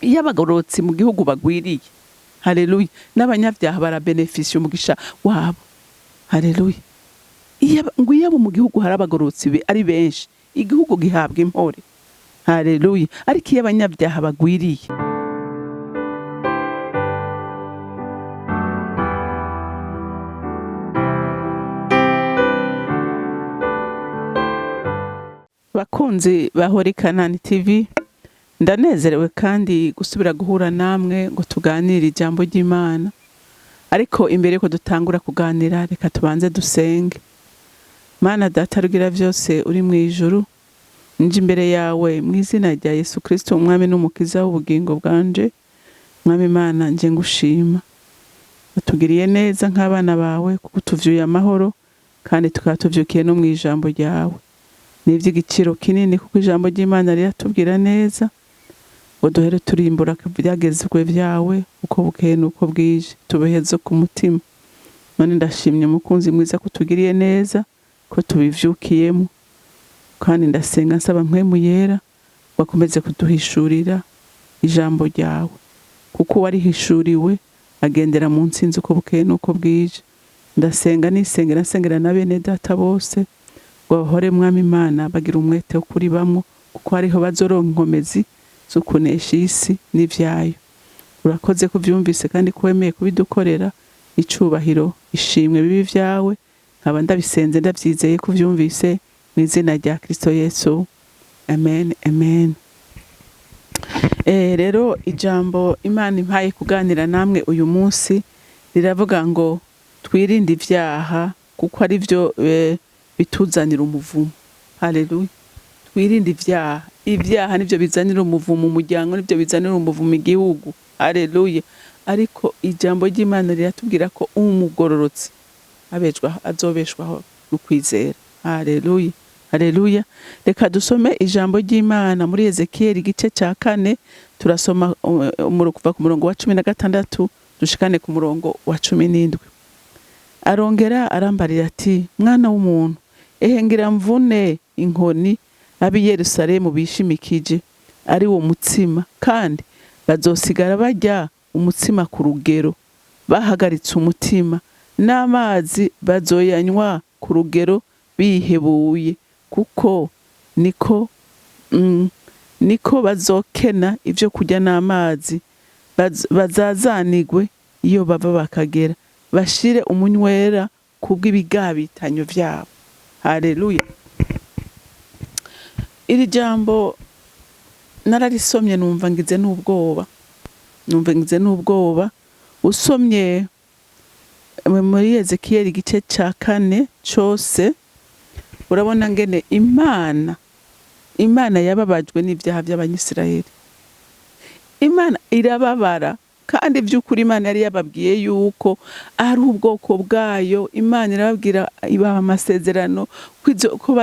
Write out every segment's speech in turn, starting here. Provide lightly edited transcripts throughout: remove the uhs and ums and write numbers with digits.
Iyo abagororotsi mu gihugu bagwiriye, haleluya, n'abanyabyaha barabenefisiye umugisha wabo. Haleluya. Ngo iyo abo mu gihugu hari abagororotsi ari benshi, igihugu gihabwa impore. Haleluya. Ariko iyo abanyabyaha bagwiriye, Bakunzi ba Holy Kanani TV, ndanezerewe kandi gusubira guhura namwe ngo tuganire ijambo ry'Imana. Ariko imbere yuko dutangura kuganira, reka tubanze dusenge. Mana Data rugira vyose uri mu ijuru, nje imbere yawe mu izina rya Yesu Kristo umwami n'umukiza w'ubugingo bwanje. Mwami Imana, nje ngushima, utugiriye neza nk'abana bawe kuko utuvyuye amahoro kandi tukaba tuvyukiye no mu ijambo ryawe. Ni ivy'igiciro kinini kuko ijambo ry'Imana riratubwira neza ngo duhere turimbura ivyagezwe vyawe uko bukeye n'uko bwije, tubiheze ku mutima. None ndashimye mukunzi mwiza ko utugiriye neza, ko tubivyukiyemo, kandi ndasenga nsaba Mpwemu Yera ngo akomeze kuduhishurira ijambo ryawe, kuko uwarihishuriwe agendera mu ntsinzi uko bukeye n'uko bwije. Ndasenga nisengera nsengera na bene data bose ngo bahore, Mwami Imana, bagira umwete wo kuribamwo, kuko hariho bazoronka inkomezi zo kunesha isi n'ivyayo. Urakoze ko uvyumvise kandi ko wemeye kubidukorera. Icubahiro, ishimwe bibi vyawe, nkaba ndabisenze ndavyizeye ko uvyumvise, mu izina rya Kristo Yesu, amen, amen. Rero ijambo Imana impaye kuganira namwe uyu munsi riravuga ngo twirinde ivyaha kuko ari vyo bituzanira umuvumo. Haleluya. Twirinde ivyaha. Ivyaha nivyo bizanira umuvumo umuryango, nivyo bizanira umuvumo igihugu. Haleluya. Ariko ijambo ry'Imana riratubwira ko umugororotsi azobeshwaho no kwizera. Haleluya. Haleluya. Reka dusome ijambo ry'Imana muri Ezekiel igice ca 4, turasoma kuva ku murongo wa 16 dushikane ku murongo wa 17. Arongera arambarira ati, mwana w'umuntu, ehe ngira mvune inkoni ab'i Yerusalemu bishimikije, ari wo mutsima, kandi bazosigara barya umutsima ku rugero bahagaritse umutima, n'amazi bazoyanywa ku rugero bihebuye, kuko niko bazokena ivyo kurya n'amazi, bazazanigwe iyo bava bakagera, bashire umunywera kubw'ibigabitanyo vyabo. Haleluya. Iri jambo nararisomye numva ngize n'ubwoba, numva ngize n'ubwoba. Usomye muri Ezekiel igice ca 4 cose, urabona ngene Imana yababajwe n'ivyaha vy'Abanyisiraheli. Imana irababara, kandi vy'ukuri Imana yari yababwiye yuko ari ubwoko bwayo. Imana irababwira, ibaha amasezerano ko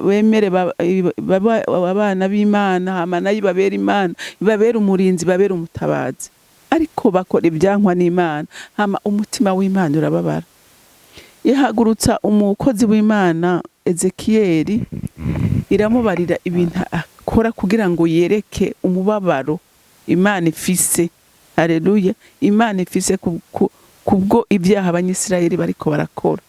bemere abana b'Imana, hama nayo ibabere Imana, ibabere umurinzi, ibabere umutabazi. Ariko bakora ibyankwa n'Imana, hama umutima w'Imana urababara. Ihagurutsa umukozi w'Imana Ezekiel, iramubarira ibintu akora kugira ngo yereke umubabaro Imana ifise. Haleluya. Imana ifise kubwo ibyaha Abanyisiraheli bariko barakora.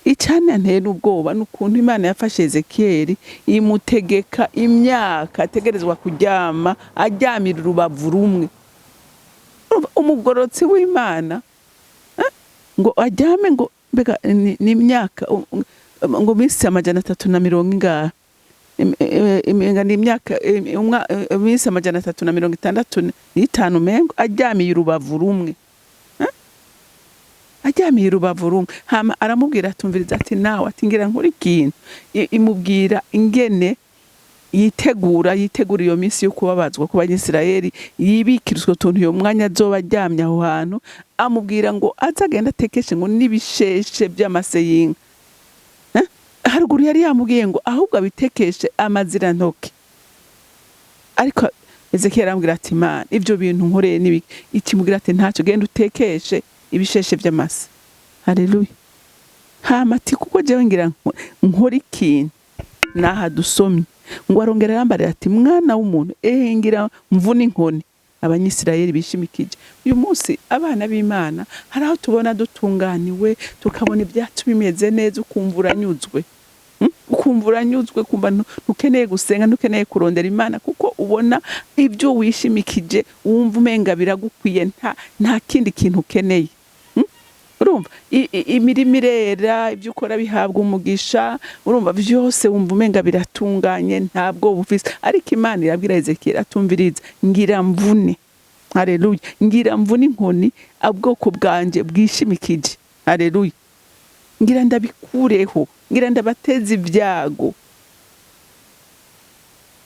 Icanteye n'ubwoba n'ukuntu Imana yafashe Ezekiel imutegeka imyaka ategerezwa kuryama aryamira urubavu rumwe. Umugorotsi w'Imana, ngo aryame ngo mbega ni imyaka, ngo minsi amajana atatu na mirongo ingahe? Ni imyaka, iminsi amajana atatu na mirongo itandatu n'itanu mengo aryamiye urubavu rumwe. Aryamiye urubavu rumwe. Hama aramubwira atumviriza ati nawe ati ngira nkuri ikintu. Imubwira ingene yitegura iyo minsi yo kubabazwa ku Banyisiraheli, yibikira utwo tuntu iyo mwanya azoba aryamye aho hantu. Amubwira ngo azagenda atekeshe ngo n'ibisheshe by'amase y'inka. Haruguru yari yamubwiye ngo ahubwo abitekeshe amazirantoke. Ariko Ezekiel arambwira ati Imana ivyo bintu nkoreye nibiki? Ikimubwira ati ntacyo, genda utekeshe ibisheshe by'amase. Haleluya. Hama ati kuko jewe ngira nkora ikintu naha dusomye. Ngo arongera arambarira ati: "Mwana w'umuntu, ehe ngira mvune inkoni Abanyisirayeli bishimikije." Uyu munsi abana b'Imana hari aho tubona dutunganiwe, tukabona ibyacu bimeze neza, ukumva uranyuzwe. Ukumva uranyuzwe, kumva ntukeneye gusenga, ntukeneye kurondera Imana, kuko ubona ibyo wishimikije, wumva umenga biragukwiye, nta kindi kintu ukeneye. Urumva imirimo irera, ibyo ukora bihabwa umugisha, urumva byose wumva umenga biratunganye, ntabwo bufise. Ariko Imana irabwira Ezekiyeli atumviriza: "Ngira mvune, haleluya, ngira mvune inkoni ubwoko bwanje bwishimikije, haleluya, ngira ndabikureho, ngira ndabateze ibyago."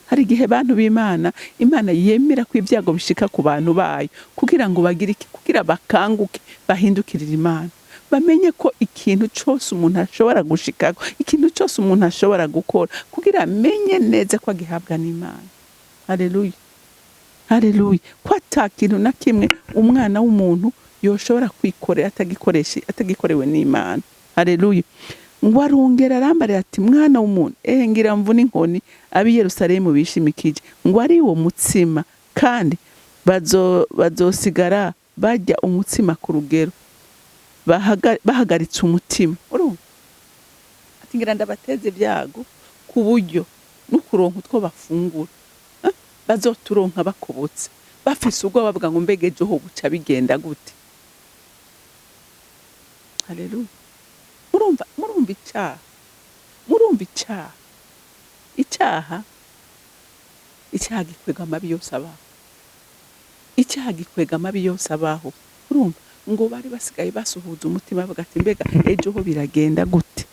Hari igihe bantu b'Imana, Imana yemera ko ibyago bishika ku bantu bayo kugira ngo bagire iki? Kugira bakanguke, bahindukirire Imana, bamenye ko ikintu cyose umuntu ashobora gushikako, ikintu cyose umuntu ashobora gukora, kugira amenye neza ko agihabwa n'Imana. Haleluya, haleluya. Ko ata kintu na kimwe umwana w'umuntu yoshobora kwikorera atagikoresha, atagikorewe n'Imana. Haleluya. Ngo arongera arambarira ati: "Mwana w'umuntu, ehe ngira mvune inkoni ab'i Yerusalemu bishimikije, ngo ari wo mutsima, kandi bazosigara barya umutsima ku rugero bahagaritse umutima." Urumva ati: "Ngira ndabateze ibyago ku buryo no kuronka utwo bafungura, bazoturonka bakobotse, bafise ubwoba, bavuga ngo: 'Mbega ejo ho buca bigenda gute?'" Haleluya. Murumva icyaha, murumva icyaha, icyaha gikwega amabi yose abaho, icyaha gikwega amabi yose abaho. Urumva ngo bari basigaye basuhuza umutima, bavuga ati: "Mbega ejo ho biragenda gute?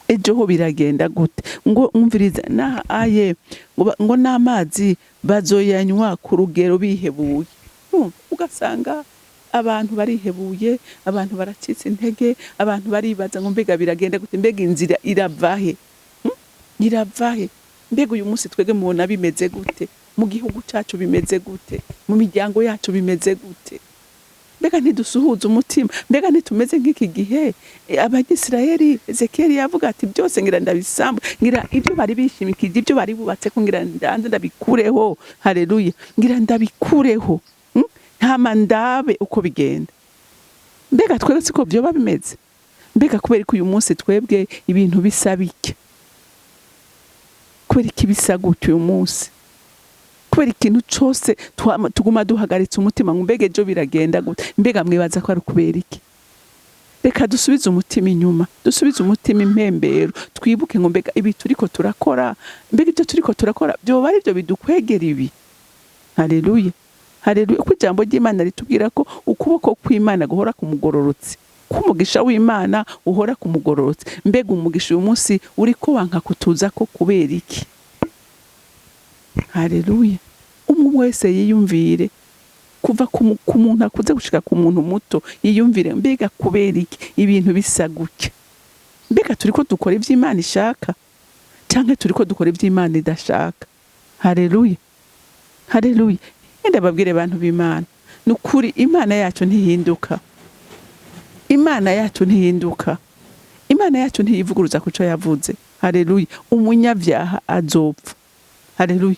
Ejo ho biragenda gute?" Ngo umviriza naha aye ngo n'amazi bazoyanywa ku rugero bihebuye. Urumva ugasanga abantu barihebuye, abantu baracitse intege, abantu baribaza ngo: "Mbega biragenda gute? Mbega inzira iravahe? Iravahe?" Mbega uyu munsi twebwe mubona bimeze gute? Mu gihugu cyacu bimeze gute? Mu miryango yacu bimeze gute? Mbega ntidusuhuza umutima? Mbega ntitumeze nk'iki gihe Abanyisirayeli? Ezekiyeli yavuga ati: "Byose ngira ndabisambu, ngira ibyo bari bishimikije, ibyo bari bubatse, ko ngira ndanze ndabikureho, haleluya, ngira ndabikureho, Ntama ndabe uko bigenda." Mbega twebwe siko byoba bimeze? Mbega kubera ko uyu munsi twebwe ibintu bisa bitya? Kubera iki bisa gutya uyu munsi? Kubera ikintu cose tuguma duhagaritse umutima ngo: "Mbega ejo biragenda gute?" Mbega mwibaza ko ari ukubera iki? Reka dusubize umutima inyuma, dusubize umutima impembero, twibuke ngo: mbega ibi turiko turakora, mbega ibyo turiko turakora byoba ari byo bidukwegera ibi? Haleluya, haleluya. Ko ijambo ry'Imana ritubwira ko ukuboko kw'Imana guhora ku mugororotsi, ko umugisha w'Imana uhora ku mugororotsi. Mbega umugisha uyu munsi uriko wanka kutuza ko kubera iki? Haleluya. Umwe wese yiyumvire, kuva ku muntu akuze gushika ku muntu muto, yiyumvire: mbega kubera iki ibintu bisa gutya? Mbega turiko dukora ivyo Imana ishaka, canke turiko dukora ivyo Imana idashaka? Haleluya, haleluya. Enda babwire bantu b'Imana, ni ukuri Imana yacu ntihinduka, Imana yacu ntihinduka, Imana yacu ntiyivuguruza ku co yavuze. Haleluya. Umunyabyaha azopfa. Haleluya.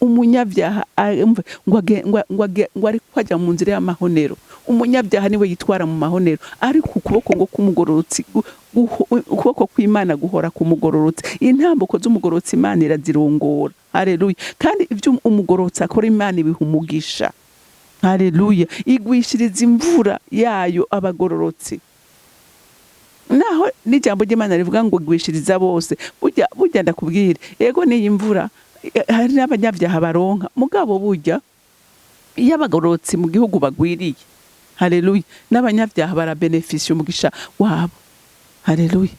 Umunyabyaha umve, ngo ariko ajya mu nzira y'amahonero. Umunyabyaha niwe yitwara mu mahonero, ariko ukuboko ngo k'umugororotsi, ukuboko kw'Imana guhora ku mugororotsi. Intambuko z'umugororotsi Imana irazirongora. Haleluya. Kandi ibyo umugororotsi akora Imana ibiha umugisha. Haleluya. Igwishiriza imvura yayo abagororotsi. Naho n'ijambo ry'Imana rivuga ngo igwishiriza bose, burya ndakubwira, yego n'iyi mvura hari n'abanyabyaha baronka, mugabo burya iyo abagororotsi mu gihugu bagwiriye, haleluya, n'abanyabyaha barabenefisiye umugisha wabo. Haleluya.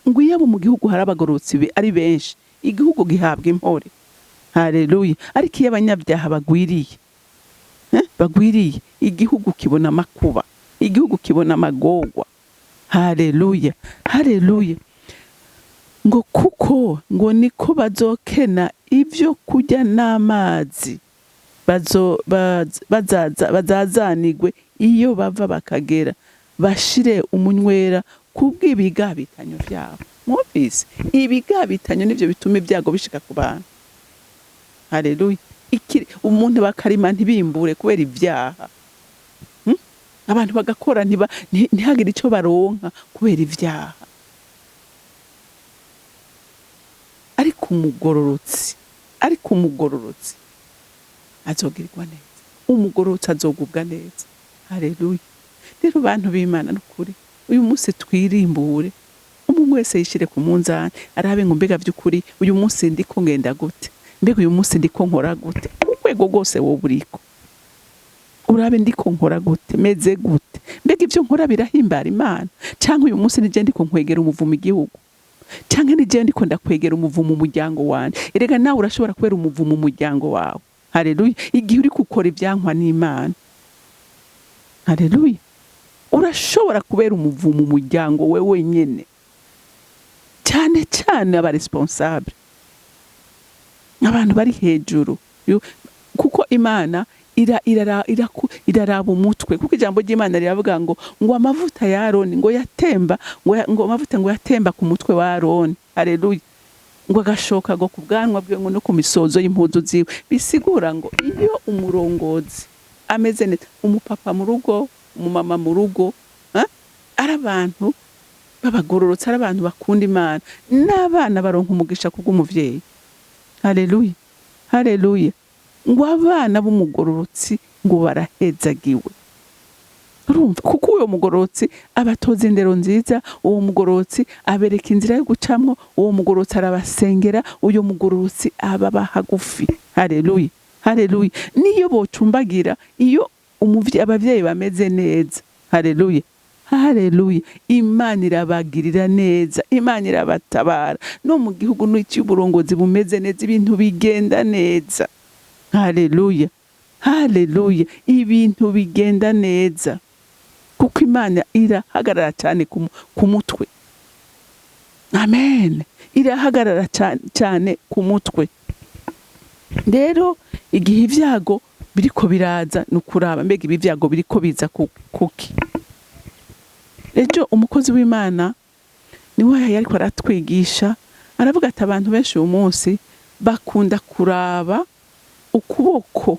Ngo iyo abo mu gihugu hari abagororotsi ari benshi, igihugu gihabwa impore. Haleluya. Ariko iyo abanyabyaha bagwiriye, bagwiriye, igihugu kibona amakuba, igihugu kibona amagorwa. Haleluya, haleluya. Ngo kuko ngo niko bazokena ibyo kurya n'amazi, bazazanigwe iyo bava bakagera, bashire umunywera kubw'ibigabitanyo byabo. Mwumvise, ibigabitanyo nivyo bituma ibyago bishika ku bantu. Haleluya. Umuntu bakarima ntibimbure kubera ibyaha. Abantu bagakora ntihagire ico baronka kubera ibyaha. Ariko umugororotsi azogirirwa neza, umugororotsi azogubwa neza. Haleluya. Rero bantu b'Imana, nukuri uyu munsi twirimbure, umuntu wese yishire ku munzani, arabe ngo mbega vy'ukuri uyu munsi ndiko ngenda gute, mbega uyu munsi ndiko nkora gute. Urwego rwose wowe uriko urabe, ndiko nkora gute, meze gute, mbega ivyo nkora birahimbara Imana, canke uyu munsi nije ndiko nkwegera umuvumo igihugu, canke nije ndiko ndakwegera umuvumo umuryango wanje. Erega nawe urashobora kubera umuvumo umuryango wawe. Haleluya. Igihe uri gukora ibyankwa n'Imana, haleluya, urashobora kubera umuvumo umuryango we wenyene, cyane cyane aba responsable, abantu bari hejuru. Kuko Imana iraraba umutwe, kuko ijambo ry'Imana riravuga ngo amavuta ya Aroni ngo yatemba, ngo amavuta ngo yatemba ku mutwe wa Aroni, haleluya, ngo agashoka ngo ku bwanwa bwe ngo no ku misozo y'impuzu ziwe. Bisigura ngo iyo umurongozi ameze neza, umupapa mu rugo, umumama mu rugo, ari abantu b'abagororotsi, ari abantu bakunda Imana, n'abana baronka umugisha kubw'umuvyeyi. Haleluya, haleluya. Ngo abana b'umugororotsi ngo barahezagiwe. Urumva, kuko uwo mugororotsi abatoza indero nziza, uwo mugororotsi abereka inzira yo gucamwo, uwo mugororotsi arabasengera, uyo mugororotsi ababa hagufi. Haleluya, haleluya. Niyo bocumbagira, iyo abavyeyi bameze neza, haleluya, haleluya, Imana irabagirira neza, Imana irabatabara. No mu gihugu n'icy'uburongozi bumeze neza, ibintu bigenda neza. Haleluya, haleluya. Ibintu bigenda neza kuko Imana irahagarara cyane ku mutwe. Amen. Irahagarara cyane ku mutwe. Rero igihe ibyago biriko biraza, ni ukuraba mbega ibi byago biriko biza kuki. Ejo umukozi w'Imana niwe yariko aratwigisha, aravuga ati abantu benshi uyu munsi bakunda kuraba ukuboko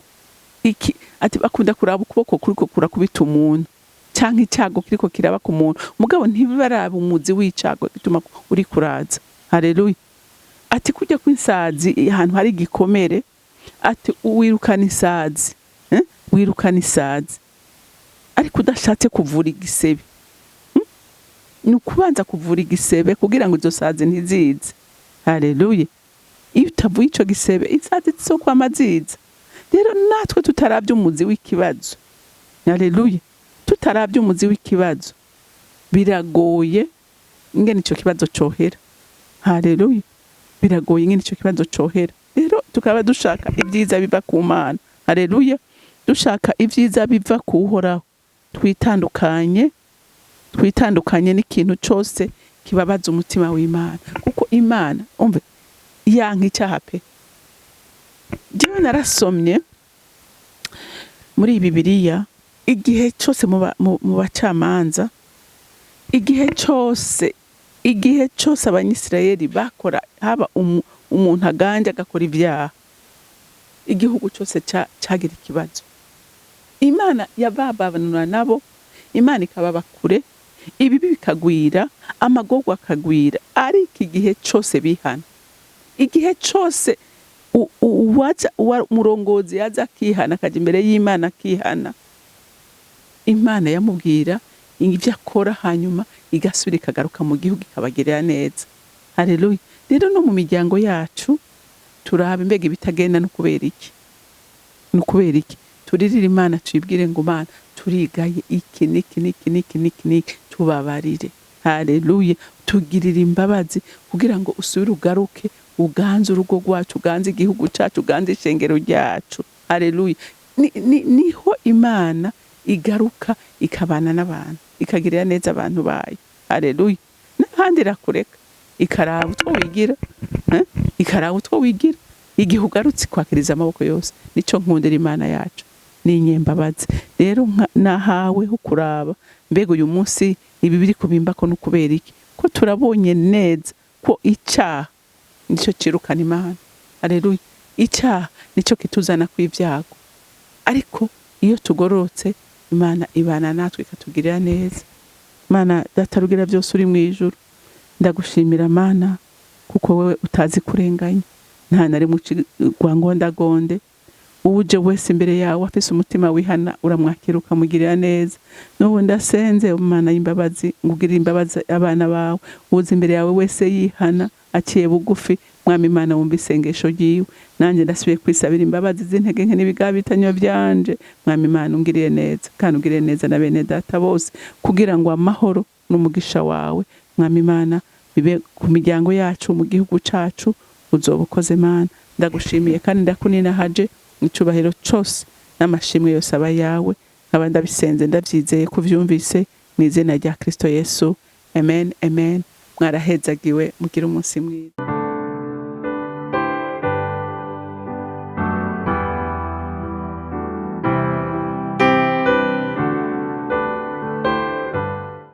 iki, ati bakunda kuraba ukuboko kuriko kurakubita umuntu canke icago kiriko kiraba ku muntu, mugabo ntibaraba umuzi w'icago gituma uri kuraza. Haleluya. Ati kurya kw'insazi ahantu hari igikomere, ati wirukana isazi, eh? Wirukana isazi ariko udashatse kuvura igisebe. Ni ukubanza kuvura igisebe kugira ngo izo sazi ntizize. Haleluya. Iyo utavuye ico gisebe, isazi zizokwama ziza. Rero natwe tutaravye umuzi w'ikibazo, haleluya, tutaravye umuzi w'ikibazo, biragoye ingene ico kibazo cohera. Haleluya. Biragoye ingene ico kibazo cohera. Rero tukaba dushaka ibyiza biva ku Mana, haleluya, dushaka ibyiza biva ku Uhoraho, twitandukanye n'ikintu cose kibabaza umutima w'Imana, kuko Imana, umve, yanka icyaha pe. Jewe narasomye muri Bibiliya, igihe cyose mu bacamanza, igihe cyose Abanyisirayeli bakora, haba umuntu aganje agakora ibyaha, igihugu cyose cagira ikibazo. Imana yababanura nabo, Imana ikababa kure, ibibi bikagwira, amagorwa akagwira. Ariko igihe cyose bihana, igihe cyose umurongozi yaza akihana, akajya imbere y'Imana akihana, Imana yamubwira ibyo akora, hanyuma igasubira ikagaruka mu gihugu ikabagirira neza. Haleluya. Rero no mu miryango yacu turabe mbega ibitagenda no kubera iki, ni ukubera iki. Turirire Imana, tuyibwire ngo Mana, turigaye iki niki niki niki niki niki, tubabarire. Haleluya. Tugirire imbabazi kugira ngo usubire ugaruke, uganze urugo rwacu, uganze igihugu cacu, uganze ishengero ryacu. Haleluya. Niho Imana igaruka ikabana n'abantu, ikagirira neza abantu bayo. Haleluya. N'ahandi irakureka ikaraba utwo wigira, eh? Ikaraba utwo wigira, igihe ugarutse kwakiriza amaboko yose. Nico nkundira Imana yacu, ni inyembabazi. Rero nahawe ho kuraba mbega uyu munsi ibi biri kubimbako no kubera iki, ko Ko turabonye neza ko icyaha nicyo cirukana Imana. Aleluya! Icyaha nicyo kituzana kw'ibyago, ariko iyo tugororotse, Imana ibana natwe ikatugirira neza. Mana Data Rugira byose uri mu ijuru, ndagushimira Mana, kuko wowe utazi kurenganya, nta na rimwe ucigwa ngondagonde. Uje wese imbere yawe afise umutima wihana, uramwakira ukamugirira neza. N'ubu ndasenze, Mana y'imbabazi, ngo ugirire imbabazi abana bawe. Uza imbere yawe wese yihana aciye bugufi, Mwami Imana, wumva isengesho ryiwe. Nanjye ndasubiye kwisabira imbabazi z'intege nke n'ibigabitanyo byanje. Mwami Imana, ungirire neza kandi ugirire neza na bene data bose, kugira ngo amahoro n'umugisha wawe, Mwami Imana, bibe ku miryango yacu, mu gihugu cacu. Uzoba ukoze, Mana. Ndagushimiye kandi ndakuninahaje. Icyubahiro cyose n'amashimwe yose aba yawe. Nkaba ndabisenze ndabyizeye ko uvyumvise, mu izina rya Kristo Yesu, amen, amen. Mwarahezagiwe, mugire umunsi mwiza.